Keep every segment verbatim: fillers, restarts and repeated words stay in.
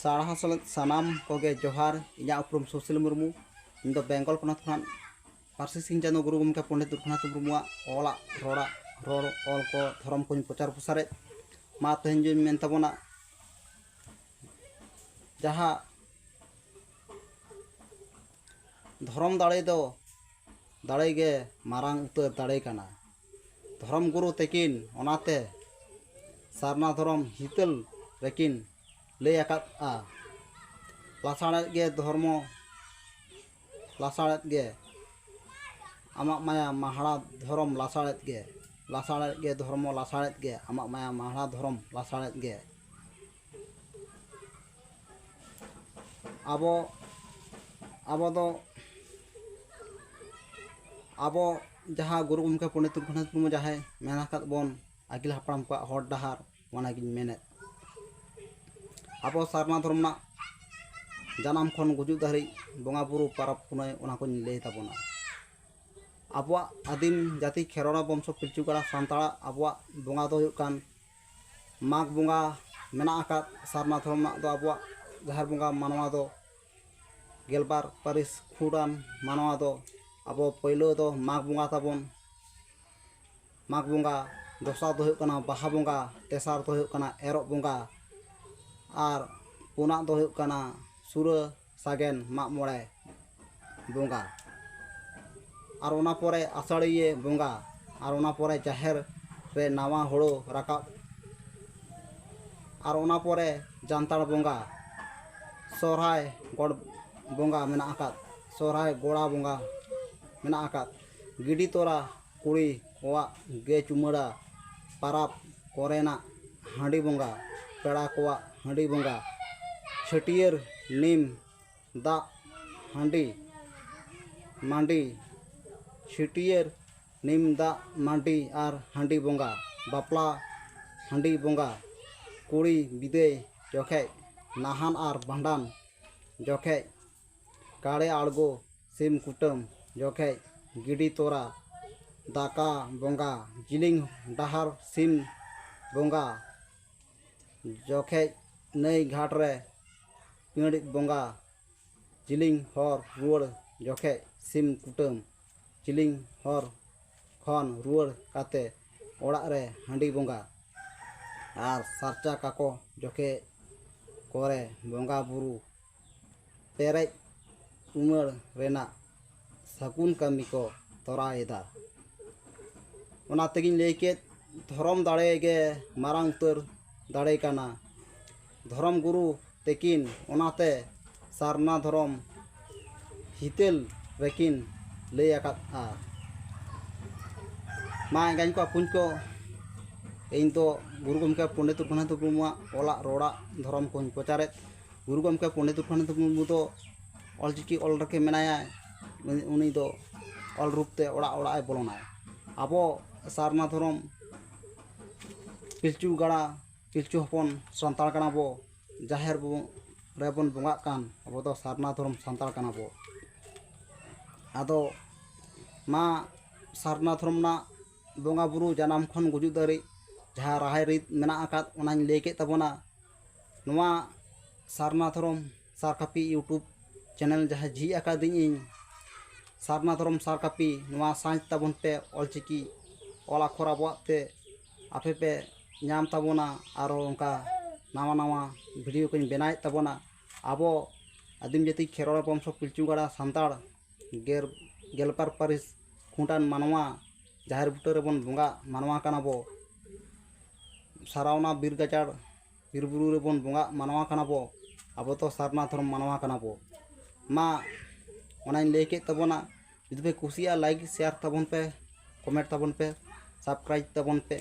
ᱥᱟᱨᱦᱟᱣ ᱥᱮᱞᱮᱫ ᱥᱟᱱᱟᱢ ᱠᱚᱜᱮ ᱡᱚᱦᱟᱨ᱾ ᱤᱧᱟᱹᱜ ᱩᱯᱨᱩᱢ ᱥᱩᱥᱤᱞ ᱢᱩᱨᱢᱩ᱾ ᱤᱧ ᱫᱚ ᱵᱮᱝᱜᱚᱞ ᱯᱚᱱᱚᱛ ᱠᱷᱚᱱᱟᱜ ᱯᱟᱹᱨᱥᱤ ᱥᱤᱧ ᱪᱟᱸᱫᱳ ᱜᱩᱨᱩ ᱜᱚᱢᱠᱮ ᱯᱚᱱᱰᱤᱛ ᱨᱚᱜᱷᱩᱱᱟᱛᱷ ᱢᱩᱨᱢᱩᱣᱟᱜ ᱚᱞᱟᱜ ᱨᱚᱲᱟᱜ ᱨᱚᱲ ᱚᱞ ᱠᱚ ᱫᱷᱚᱨᱚᱢ ᱠᱚᱧ ᱯᱨᱚᱪᱟᱨ ᱯᱨᱚᱥᱟᱨᱮᱫ᱾ ᱢᱟ ᱛᱮᱦᱮᱧ ᱡᱩᱧ ᱢᱮᱱ ᱛᱟᱵᱚᱱᱟ, ᱡᱟᱦᱟᱸ ᱫᱷᱚᱨᱚᱢ ᱫᱟᱲᱮ ᱫᱚ ᱫᱟᱲᱮ ᱜᱮ ᱢᱟᱨᱟᱝ ᱩᱛᱟᱹᱨ ᱫᱟᱲᱮ ᱠᱟᱱᱟ᱾ ᱫᱷᱚᱨᱚᱢ ᱜᱩᱨᱩ ᱛᱟᱹᱠᱤᱱ ᱚᱱᱟᱛᱮ ᱥᱟᱨᱱᱟ ᱫᱷᱚᱨᱚᱢ ᱦᱤᱛᱟᱹᱞ ᱨᱮᱠᱤᱱ ᱞᱟᱹᱭ ᱟᱠᱟᱫᱼᱟ, ᱞᱟᱥᱟᱲᱮᱫ ᱜᱮ ᱫᱷᱚᱨᱢᱚ ᱞᱟᱥᱟᱲᱮᱫ ᱜᱮ, ᱟᱢᱟᱜ ᱢᱟᱭᱟ ᱢᱟᱦᱟᱲᱟ ᱫᱷᱚᱨᱚᱢ ᱞᱟᱥᱟᱲᱮᱫ ᱜᱮ, ᱞᱟᱥᱟᱲᱮᱫ ᱜᱮ ᱫᱷᱚᱨᱢᱚ ᱞᱟᱥᱟᱲᱮᱫ ᱜᱮ, ᱟᱢᱟᱜ ᱢᱟᱭᱟ ᱢᱟᱦᱟᱲᱟ ᱫᱷᱚᱨᱚᱢ ᱞᱟᱥᱟᱲᱮᱫ ᱜᱮ᱾ ᱟᱵᱚ ᱟᱵᱚ ᱫᱚ ᱟᱵᱚ ᱡᱟᱦᱟᱸ ᱜᱩᱨᱩ ᱜᱚᱢᱠᱮ ᱯᱚᱱᱰᱤᱛ ᱨᱚᱜᱷᱩᱱᱟᱛᱷ ᱢᱩᱨᱢᱩ ᱡᱟᱦᱟᱸᱭ ᱢᱮᱱ ᱟᱠᱟᱫ ᱵᱚᱱ ᱟᱹᱜᱤᱞ ᱦᱟᱯᱲᱟᱢ ᱠᱚᱣᱟᱜ ᱦᱚᱨ ᱰᱟᱦᱟᱨ, ᱚᱱᱟᱜᱤᱧ ᱢᱮᱱᱮᱫ᱾ ᱟᱵᱚ ᱥᱟᱨᱱᱟ ᱫᱷᱚᱨᱚᱢ ᱨᱮᱱᱟᱜ ᱡᱟᱱᱟᱢ ᱠᱷᱚᱱ ᱜᱩᱡᱩᱜ ᱫᱷᱟᱹᱨᱤᱡ ᱵᱚᱸᱜᱟ ᱵᱩᱨᱩ, ᱯᱚᱨᱚᱵᱽ ᱯᱩᱱᱟᱹᱭ, ᱚᱱᱟ ᱠᱚᱧ ᱞᱟᱹᱭ ᱛᱟᱵᱚᱱᱟ᱾ ᱟᱵᱚᱣᱟᱜ ᱟᱹᱫᱤᱢ ᱡᱟᱹᱛᱤ ᱠᱷᱮᱨᱣᱟᱲ ᱵᱚᱝᱥᱚ ᱯᱤᱞᱪᱩ ᱜᱟᱲᱟ ᱥᱟᱱᱛᱟᱲᱟᱜ ᱟᱵᱚᱣᱟᱜ ᱵᱚᱸᱜᱟ ᱫᱚ ᱦᱩᱭᱩᱜ ᱠᱟᱱ ᱢᱟᱜᱽ ᱵᱚᱸᱜᱟ ᱢᱮᱱᱟᱜ ᱟᱠᱟᱫ᱾ ᱥᱟᱨᱱᱟ ᱫᱷᱚᱨᱚᱢ ᱨᱮᱱᱟᱜ ᱫᱚ ᱟᱵᱚᱣᱟᱜ ᱡᱟᱦᱮᱨ ᱵᱚᱸᱜᱟ ᱢᱟᱱᱣᱟ ᱫᱚ ᱜᱮᱞᱵᱟᱨ ᱯᱟᱹᱨᱤᱥ ᱠᱷᱩᱸᱰᱟᱱ ᱢᱟᱱᱣᱟ ᱫᱚ ᱟᱵᱚ ᱯᱳᱭᱞᱳ ᱫᱚ ᱢᱟᱜᱽ ᱵᱚᱸᱜᱟ ᱛᱟᱵᱚᱱ᱾ ᱢᱟᱜᱽ ᱵᱚᱸᱜᱟ, ᱫᱚᱥᱟᱨ ᱫᱚ ᱦᱩᱭᱩᱜ ᱠᱟᱱᱟ ᱵᱟᱦᱟ ᱵᱚᱸᱜᱟ, ᱛᱮᱥᱟᱨ ᱫᱚ ᱦᱩᱭᱩᱜ ᱠᱟᱱᱟ ᱮᱨᱚᱜ ᱵᱚᱸᱜᱟ, ᱟᱨ ᱯᱩᱱᱟᱜ ᱫᱚ ᱦᱩᱭᱩᱜ ᱠᱟᱱᱟ ᱥᱩᱨᱟᱹ ᱥᱟᱜᱮᱱ ᱢᱟᱜ ᱢᱚᱬᱮ ᱵᱚᱸᱜᱟ, ᱟᱨ ᱚᱱᱟ ᱯᱚᱨᱮ ᱟᱥᱟᱲᱤᱭᱟᱹ ᱵᱚᱸᱜᱟ, ᱟᱨ ᱚᱱᱟ ᱯᱚᱨᱮ ᱡᱟᱦᱮᱨ ᱨᱮ ᱱᱟᱣᱟ ᱦᱳᱲᱳ ᱨᱟᱠᱟᱵ, ᱟᱨ ᱚᱱᱟ ᱯᱚᱨᱮ ᱡᱟᱱᱛᱟᱲ ᱵᱚᱸᱜᱟ, ᱥᱚᱦᱨᱟᱭ ᱜᱚᱲ ᱵᱚᱸᱜᱟ ᱢᱮᱱᱟᱜ ᱟᱠᱟᱫ, ᱥᱚᱦᱨᱟᱭ ᱜᱚᱲᱟ ᱵᱚᱸᱜᱟ ᱢᱮᱱᱟᱜ ᱟᱠᱟᱫ, ᱜᱤᱰᱤ ᱛᱚᱨᱟ ᱠᱩᱲᱤ ᱠᱚᱣᱟᱜ ᱜᱮ ᱪᱩᱢᱟᱹᱲᱟ ᱯᱟᱨᱟᱵᱽ ᱠᱚᱨᱮᱱᱟᱜ ᱦᱟᱺᱰᱤ ᱵᱚᱸᱜᱟ, ᱯᱮᱲᱟ ᱠᱚᱣᱟᱜ ᱦᱟᱺᱰᱤ ᱵᱚᱸᱜᱟ, ᱪᱷᱟᱹᱴᱭᱟᱹᱨ, ᱱᱤᱢ ᱫᱟᱜ ᱦᱟᱺᱰᱤ ᱢᱟᱹᱰᱤ, ᱪᱷᱟᱹᱴᱭᱟᱹᱨ, ᱱᱤᱢ ᱫᱟᱜ ᱢᱟᱹᱰᱤ ᱟᱨ ᱦᱟᱺᱰᱤ ᱵᱚᱸᱜᱟ, ᱵᱟᱯᱞᱟ ᱦᱟᱺᱰᱤ ᱵᱚᱸᱜᱟ, ᱠᱩᱲᱤ ᱵᱤᱫᱟᱹᱭ ᱡᱚᱠᱷᱮᱡ, ᱱᱟᱦᱟᱱ ᱟᱨ ᱵᱷᱟᱸᱰᱟᱱ ᱡᱚᱠᱷᱮᱡ, ᱠᱟᱲᱮ ᱟᱬᱜᱚ, ᱥᱤᱢ ᱠᱩᱴᱟᱹᱢ ᱡᱚᱠᱷᱮᱡ, ᱜᱤᱰᱤ ᱛᱚᱨᱟ ᱫᱟᱠᱟ ᱵᱚᱸᱜᱟ, ᱡᱤᱞᱤᱧ ᱰᱟᱦᱟᱨ ᱥᱤᱢ ᱵᱚᱸᱜᱟ ᱡᱚᱠᱷᱮᱡ, ᱱᱟᱹᱭ ᱜᱷᱟᱴ ᱨᱮ ᱠᱟᱹᱬᱤᱡ ᱵᱚᱸᱜᱟ, ᱡᱤᱞᱤᱧ ᱦᱚᱨ ᱨᱩᱣᱟᱹᱲ ᱡᱚᱠᱷᱮᱡ ᱥᱤᱢ ᱠᱩᱴᱟᱹᱢ, ᱡᱤᱞᱤᱧ ᱦᱚᱨ ᱠᱷᱚᱱ ᱨᱩᱣᱟᱹᱲ ᱠᱟᱛᱮ ᱚᱲᱟᱜ ᱨᱮ ᱦᱟᱺᱰᱤ ᱵᱚᱸᱜᱟ, ᱟᱨ ᱥᱟᱨᱪᱟ ᱠᱟᱠᱚ ᱡᱚᱠᱷᱮᱡ ᱠᱚᱨᱮ ᱵᱚᱸᱜᱟ ᱵᱩᱨᱩ ᱯᱮᱨᱮᱡ ᱩᱢᱟᱹᱲ ᱨᱮᱱᱟᱜ ᱥᱟᱹᱜᱩᱱ ᱠᱟᱹᱢᱤ ᱠᱚ ᱛᱚᱨᱟᱣ ᱮᱫᱟ᱾ ᱚᱱᱟ ᱛᱮᱜᱤᱧ ᱞᱟᱹᱭ ᱠᱮᱫ, ᱫᱷᱚᱨᱚᱢ ᱫᱟᱲᱮ ᱜᱮ ᱢᱟᱨᱟᱝ ᱩᱛᱟᱹᱨ ᱫᱟᱲᱮ ᱠᱟᱱᱟ᱾ ᱫᱷᱚᱨᱚᱢ ᱜᱩᱨᱩ ᱛᱮᱠᱤᱱ ᱚᱱᱟᱛᱮ ᱥᱟᱨᱱᱟ ᱫᱷᱚᱨᱚᱢ ᱦᱤᱛᱟᱹᱞ ᱨᱮᱠᱤᱱ ᱞᱟᱹᱭ ᱟᱠᱟᱫᱼᱟ᱾ ᱢᱟ ᱮᱸᱜᱟᱧ ᱠᱚ ᱟᱯᱩᱧ ᱠᱚ, ᱤᱧ ᱫᱚ ᱜᱩᱨᱩ ᱜᱚᱢᱠᱮ ᱯᱚᱱᱰᱤᱛ ᱨᱚᱜᱷᱩᱱᱟᱛᱷ ᱢᱩᱨᱢᱩᱣᱟᱜ ᱚᱞᱟᱜ ᱨᱚᱲᱟᱜ ᱫᱷᱚᱨᱚᱢ ᱠᱚᱧ ᱯᱨᱚᱪᱟᱨᱮᱫ᱾ ᱜᱩᱨᱩ ᱜᱚᱢᱠᱮ ᱯᱚᱱᱰᱤᱛ ᱨᱚᱜᱷᱩᱱᱟᱛᱷ ᱢᱩᱨᱢᱩ ᱫᱚ ᱚᱞᱪᱤᱠᱤ ᱚᱞ ᱨᱮᱜᱮ ᱢᱮᱱᱟᱭᱟ᱾ ᱩᱱᱤ, ᱩᱱᱤ ᱫᱚ ᱚᱞ ᱨᱩᱯ ᱛᱮ ᱚᱲᱟᱜ ᱚᱲᱟᱜ ᱮ ᱵᱚᱞᱚᱱᱟᱭ᱾ ᱟᱵᱚ ᱥᱟᱨᱱᱟ ᱫᱷᱚᱨᱚᱢ ᱯᱤᱞᱪᱩ ᱜᱟᱲᱟ, ᱯᱤᱞᱪᱩ ᱦᱚᱯᱚᱱ ᱥᱟᱱᱛᱟᱲ ᱠᱟᱱᱟ ᱵᱚ᱾ ᱡᱟᱦᱮᱨ ᱵᱚ, ᱨᱮᱵᱚᱱ ᱵᱚᱸᱜᱟᱜ ᱠᱟᱱ, ᱟᱵᱚ ᱫᱚ ᱥᱟᱨᱱᱟ ᱫᱷᱚᱨᱚᱢ ᱥᱟᱱᱛᱟᱲ ᱠᱟᱱᱟ ᱵᱚ᱾ ᱟᱫᱚ ᱢᱟ ᱥᱟᱨᱱᱟ ᱫᱷᱚᱨᱚᱢ ᱨᱮᱱᱟᱜ ᱵᱚᱸᱜᱟ ᱵᱩᱨᱩ ᱡᱟᱱᱟᱢ ᱠᱷᱚᱱ ᱜᱩᱡᱩᱜ ᱫᱷᱟᱹᱨᱤᱡ ᱡᱟᱦᱟᱸ ᱨᱟᱦᱟᱭ ᱨᱤᱛ ᱢᱮᱱᱟᱜ ᱟᱠᱟᱫ, ᱚᱱᱟᱧ ᱞᱟᱹᱭ ᱠᱮᱫ ᱛᱟᱵᱚᱱᱟ᱾ ᱱᱚᱣᱟ ᱥᱟᱨᱱᱟ ᱫᱷᱚᱨᱚᱢ ᱥᱟᱨ ᱠᱟᱹᱯᱤ YouTube channel ᱡᱟᱦᱟᱸ ᱡᱷᱤᱡ ᱟᱠᱟᱫᱤᱧ ᱤᱧ, ᱥᱟᱨᱱᱟ ᱫᱷᱚᱨᱚᱢ ᱥᱟᱨ ᱠᱟᱹᱯᱤ, ᱱᱚᱣᱟ ᱥᱟᱸᱪ ᱛᱟᱵᱚᱱ ᱯᱮ ᱚᱞᱪᱤᱠᱤ ᱚᱞ ᱟᱠᱷᱚᱨ ᱟᱵᱚᱣᱟᱜ ᱛᱮ ᱟᱯᱮ ᱯᱮ ᱧᱟᱢ ᱛᱟᱵᱚᱱᱟ᱾ ᱟᱨᱚ ᱚᱱᱠᱟ ᱱᱟᱣᱟ ᱱᱟᱣᱟ video ᱠᱚᱧ ᱵᱮᱱᱟᱣᱮᱫ ᱛᱟᱵᱚᱱᱟ᱾ ᱟᱵᱚ ᱟᱹᱫᱤᱢ ᱡᱟᱹᱛᱤ ᱠᱷᱮᱨᱣᱟᱲ ᱵᱚᱝᱥᱚ ᱯᱤᱞᱪᱩ ᱜᱟᱲᱟ ᱥᱟᱱᱛᱟᱲ ᱜᱮᱨ ᱜᱮᱞᱵᱟᱨ ᱯᱟᱹᱨᱤᱥ ᱠᱷᱩᱸᱴᱟᱱ ᱢᱟᱱᱣᱟ, ᱡᱟᱦᱮᱨ ᱵᱩᱴᱟᱹ ᱨᱮᱵᱚᱱ ᱵᱚᱸᱜᱟ ᱢᱟᱱᱣᱟ ᱠᱟᱱᱟ ᱵᱚ᱾ ᱥᱟᱨᱟᱣᱱᱟ ᱵᱤᱨ ᱜᱟᱡᱟᱲ ᱵᱤᱨ ᱵᱩᱨᱩ ᱨᱮᱵᱚᱱ ᱵᱚᱸᱜᱟ ᱢᱟᱱᱣᱟ ᱠᱟᱱᱟ ᱵᱚ᱾ ᱟᱵᱚ ᱫᱚ ᱥᱟᱨᱱᱟ ᱫᱷᱚᱨᱚᱢ ᱢᱟᱱᱣᱟ ᱠᱟᱱᱟ ᱵᱚ᱾ ᱢᱟ ᱚᱱᱟᱧ ᱞᱟᱹᱭ ᱠᱮᱫ ᱛᱟᱵᱚᱱᱟ᱾ ᱡᱩᱫᱤ ᱯᱮ ᱠᱩᱥᱤᱭᱟᱜᱼᱟ, like share ᱛᱟᱵᱚᱱ ᱯᱮ, comment ᱛᱟᱵᱚᱱ ᱯᱮ, subscribe ᱛᱟᱵᱚᱱ ᱯᱮ᱾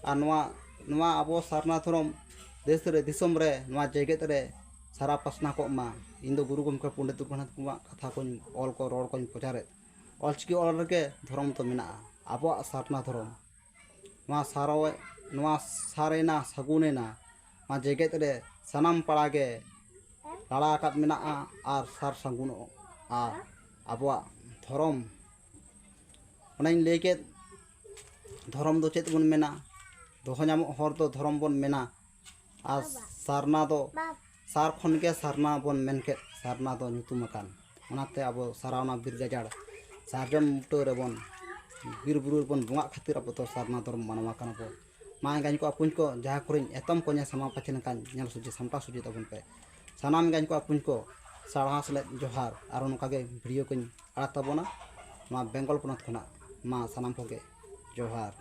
ᱟᱨ ᱱᱚᱣᱟ, ᱱᱚᱣᱟ ᱟᱵᱚ ᱥᱟᱨᱱᱟ ᱫᱷᱚᱨᱚᱢ ᱫᱮᱥ ᱨᱮ, ᱫᱤᱥᱚᱢ ᱨᱮ, ᱱᱚᱣᱟ ᱡᱮᱜᱮᱛ ᱨᱮ ᱥᱟᱨᱟ ᱯᱟᱥᱱᱟᱣ ᱠᱚᱜ ᱢᱟ᱾ ᱤᱧ ᱫᱚ ᱜᱩᱨᱩ ᱜᱚᱢᱠᱮ ᱯᱚᱱᱰᱤᱛ ᱨᱚᱜᱷᱩᱱᱟᱛᱷ ᱢᱩᱨᱢᱩᱣᱟᱜ ᱠᱟᱛᱷᱟ ᱠᱚᱧ, ᱚᱞ ᱠᱚ, ᱨᱚᱲ ᱠᱚᱧ ᱯᱨᱚᱪᱟᱨᱮᱫ᱾ ᱚᱞᱪᱤᱠᱤ ᱚᱞ ᱨᱮᱜᱮ ᱫᱷᱚᱨᱚᱢ ᱫᱚ ᱢᱮᱱᱟᱜᱼᱟ, ᱟᱵᱚᱣᱟᱜ ᱥᱟᱨᱱᱟ ᱫᱷᱚᱨᱚᱢ᱾ ᱱᱚᱣᱟ ᱥᱟᱨᱚ-, ᱱᱚᱣᱟ ᱥᱟᱨᱮᱱᱟ ᱥᱟᱹᱜᱩᱱᱮᱱᱟ, ᱱᱚᱣᱟ ᱡᱮᱜᱮᱛ ᱨᱮ ᱥᱟᱱᱟᱢ ᱯᱟᱲᱟ ᱜᱮ ᱞᱟᱲᱟ ᱟᱠᱟᱫ ᱢᱮᱱᱟᱜᱼᱟ ᱟᱨ ᱥᱟᱨ ᱥᱟᱹᱜᱩᱱᱚᱜᱼᱟ ᱟᱵᱚᱣᱟᱜ ᱫᱷᱚᱨᱚᱢ᱾ ᱚᱱᱟᱧ ᱞᱟᱹᱭ ᱠᱮᱫ, ᱫᱷᱚᱨᱚᱢ ᱫᱚ ᱪᱮᱫ ᱵᱚᱱ ᱢᱮᱱᱟ? ᱫᱚᱦᱚ ᱧᱟᱢᱚᱜ ᱦᱚᱨ ᱫᱚ ᱫᱷᱚᱨᱚᱢ ᱵᱚᱱ ᱢᱮᱱᱟ᱾ ᱟᱨ ᱥᱟᱨᱱᱟ ᱫᱚ ᱥᱟᱨ ᱠᱷᱚᱱ ᱜᱮ ᱥᱟᱨᱱᱟ ᱵᱚᱱ ᱢᱮᱱ ᱠᱮᱫ, ᱥᱟᱨᱱᱟ ᱫᱚ ᱧᱩᱛᱩᱢ ᱟᱠᱟᱱ᱾ ᱚᱱᱟᱛᱮ ᱟᱵᱚ ᱥᱟᱨᱟᱣᱱᱟ ᱵᱤᱨ ᱜᱟᱡᱟᱲ ᱥᱟᱨᱡᱚᱢ ᱵᱩᱴᱟᱹ ᱨᱮᱵᱚᱱ, ᱵᱤᱨ ᱵᱩᱨᱩ ᱨᱮᱵᱚᱱ ᱵᱚᱸᱜᱟᱜ ᱠᱷᱟᱹᱛᱤᱨ ᱟᱵᱚ ᱫᱚ ᱥᱟᱨᱱᱟ ᱫᱷᱚᱨᱚᱢ ᱢᱟᱱᱣᱟ ᱠᱟᱱᱟ ᱵᱚ᱾ ᱢᱟ ᱮᱸᱜᱟᱧ ᱠᱚ ᱟᱹᱯᱩᱧ ᱠᱚ, ᱡᱟᱦᱟᱸ ᱠᱚᱨᱮᱧ ᱮᱛᱚᱢ ᱠᱚᱧᱮ ᱥᱟᱢᱟᱝ ᱯᱟᱪᱷᱮ ᱞᱮᱱᱠᱷᱟᱱ ᱧᱮᱞ ᱥᱚᱡᱷᱮ ᱥᱟᱢᱴᱟᱣ ᱥᱚᱡᱷᱮ ᱛᱟᱵᱚᱱ ᱯᱮ᱾ ᱥᱟᱱᱟᱢ ᱮᱸᱜᱟᱧ ᱠᱚ ᱟᱹᱯᱩᱧ ᱠᱚ ᱥᱟᱨᱦᱟᱣ ᱥᱮᱞᱮᱫ ᱡᱚᱦᱟᱨ᱾ ᱟᱨᱚ ᱱᱚᱝᱠᱟ ᱜᱮ ᱵᱷᱤᱰᱤᱭᱳ ᱠᱚᱧ ᱟᱲᱟᱜ ᱛᱟᱵᱚᱱᱟ ᱱᱚᱣᱟ ᱵᱮᱝᱜᱚᱞ ᱯᱚᱱᱚᱛ ᱠᱷᱚᱱᱟᱜ᱾ ᱢᱟ ᱥᱟᱱᱟᱢ ᱠᱚᱜᱮ ᱡᱚᱦᱟᱨ᱾